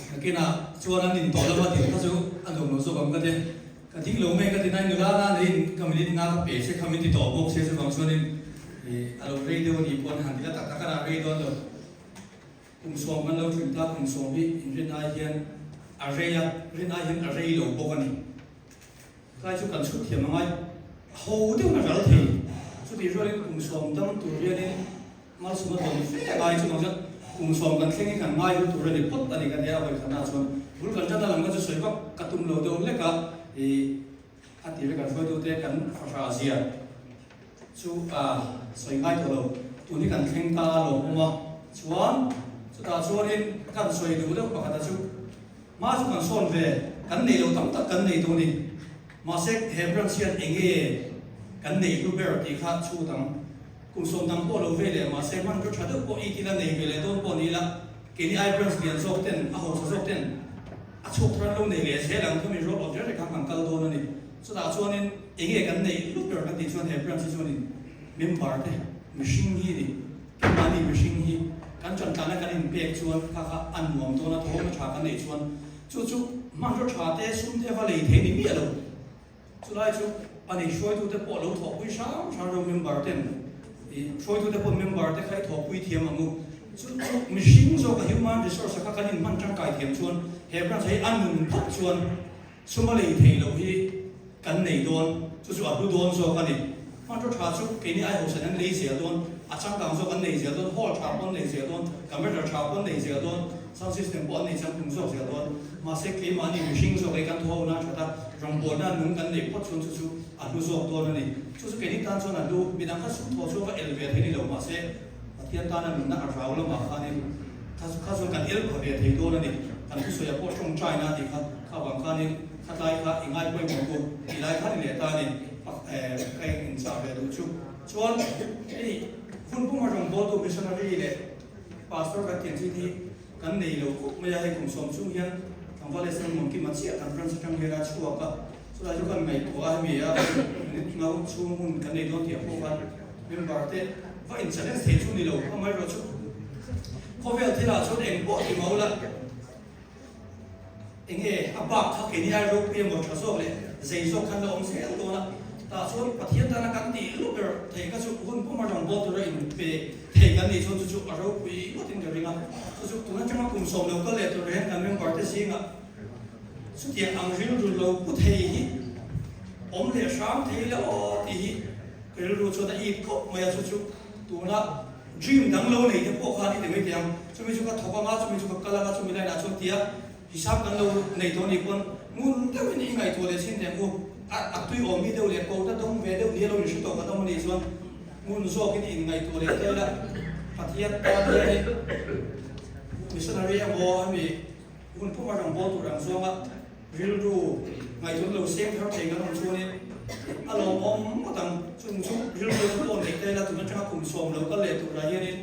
Nakinah chuan an intawh lama din kha chu a nuam lo zawk ang ka ti. Ka ding lo mai ka ti nain nula na neiin ka minute nga ka pe che kha min ti tawh bawk sia chuvang chuanin ih a lo rei deuh a nih pawh an han ti la tak tak a rah rei dawn lo. Kum sawm kan lo tling ta, kum sawm hi inrin ai hian a rei a, rin ai hian a rei lo bawk a ni. Tlai chu kan chhut thiam angai ho deuhin a ral thei. Chutih rualin kum sawm dam tur hianin malsawmna dawn fe a ngai chuvang chuan kum sawm kan thleng hi kan ngai hlu tur a ni phawt a ni ka tia a vawikhatnaah chuan bul kan tan a lam kha chu sawi vak ka tum lo deuh hlek a, ih a tir kan hruaitute kan fahrah zia chu a sawi ngai tawh lo. Tun hi kan thleng ta a lawmawm a, chuan chutah chuanin kan sawi duh deuh pakhata chu Hma chu kan sawn ve, kan nei lo tam tak kan nei tawh a ni. Mahse he branch hian eng nge kan nei hlu ber tih kha chhut ang. Kum sawm dang pawh lo ve leh mahse hmanraw tha deuh pawh i tila nei ve leh dawn pawh ni ila, keini ai branch lian zawk ten, a hausa zawk ten a chhuak thar an lo nei leh zel ang khami roll of reng reng khan kan kal dawn a ni. Chutah chuanin eng nge kan neih hlu ber kan tih chuan he branch hi chuanin member te mihring hi a ni. Keimahni mihring hi kan ṭantlana kan inpek chuan kha kha a nuam dawn a, thawhawmna ṭha kan neih chuan chu chu hmanraw ṭha te, sum te va lei thei ni miah lo. Chulai chu a nei hruaitute pawh lo thawhpui hram hram reuh member ten i hruaitute pawh member te kha i thawhpui thiam ang u. Chu chu mihring zawka human resource a kha kan inhman ṭangkai thiam chuan he branch hi a nun phawt chuan Sum a lei theih loh hi kan nei dawn, chu chu a hlu dawn zawk a ni. Hmanraw tha chu keini ai hausa in an lei zel dawn, a changkang zawk an nei zel dawn, hall tha pawh an nei zel dawn, computer tha pawh an nei zel dawn, sound system pawh an nei changtlung zawk zel dawn. Mahse keimahni mihring zawk ei kan thaw hona that a, rawngbawlna nung kan neih phawt chuan chu chu a hlu zawk dawn a ni. Chu chu keini tan chuan a hlu, midang kha sum thaw chu a va el ve thei ni lo, mahse Pathian tana nunna a rau lamah khanin kha kha chuan kan el pha ve thei dawn a ni. Kan thusawiah pawh tawngtaina a tih kha kha vang khanin khatlai kha i ngai pawimawh ku tih lai kha ni leh ta a ni. Ka inchah ve duh chu. Chuan hei hun puma rawngbawltu missionary leh pastor kan tih ang chi hi kan nei lo khawp mai a, hei kum sawm chung hian tlangval leh Salmon Kima chiah kan branch atang hian a chhuak a, chulai chu kan ngaihtuah a hemi a minute ngau chhung hun kan nei dawn tih ah pawh khan Member te va in challenge thei chu ni lo, amaherawh chu khawvel thil ah chuan eng pawh ti mau la, enge a bak kha keini ai ropui emaw tha zawk leh zei zawk khan la awm zel dawn a, tah chuan Pathian tana kan tih lu ber thei kha chu hun puma rawngbâwl tura in pe thei kan nih chuan chu chu a ropui ngawtin ka ring a, chu chu tun atanga kum sawm lo kal leh tur hian kan member te zingah chutiang ang rilru lo pu thei hi awm leh hram thei la aw tih hi Ka rilru chuan a it khawp mai a, chu chu tuna dream dang lo nei te pawh khan i ti mai thei ang, chumi chu ka thawk anga, chumi chu ka kal anga, chumi line ah chuan tia hisap kan lo nei tawh anih pawn ngun deuhin i ngaihtuah leh chin teh ang u, a a tui awm mi deuh leh kota dawng ve deuh nia lo inhre tawh kan awm anih chuan ngun zawkin i inngaihtuah leh ta ila, Pathian tan hianin missionary emaw hemi hun puma rawngbâwl tur ang zawnga Rilru ngaihtuahna lo seng thar thei kan awm chuanin a lawmawm ngawt ang. Chung chu rilru te pawh neih ta ila tun atanga kum sawm lo kal leh turah hianin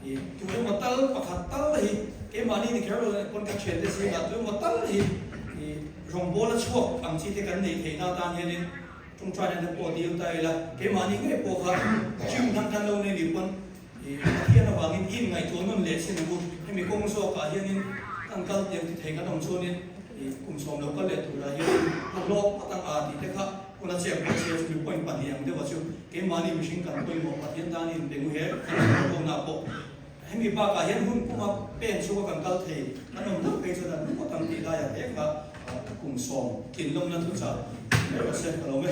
ih tu emaw tal pakhat tal hi keimahni ni kher lo pawn ka thiante zingah tu emaw tal hi ih rawngbawla chhuak ang chi te kan neih theihna atan hianin tawngtaina te pawh dil ta ila keimahni ngei pawh kha gym dang kan lo nei nih pawn Pathian avangin in ngaihtuah nawn leh chin ang u. Hemi kawng zawkah hianin kan kal tiang ti thei kan awm chuanin kum sawm lo kal leh turah hianin a hlawk phawt ang a tih te kha hun a chek pawh chhia chu mi point pahnih ang deuh a chu keimahni mihring kan pawimawh Pathian tan in pe ngu he kan rawngbawlna pawh hemi bakah hian hun puma pen chhunga kan kal thei kan awm deuh phei chuan a hlu phawt ang tih laiah te kha kum sawm tlinlawmna thuchah mai rawh se ka lawm e.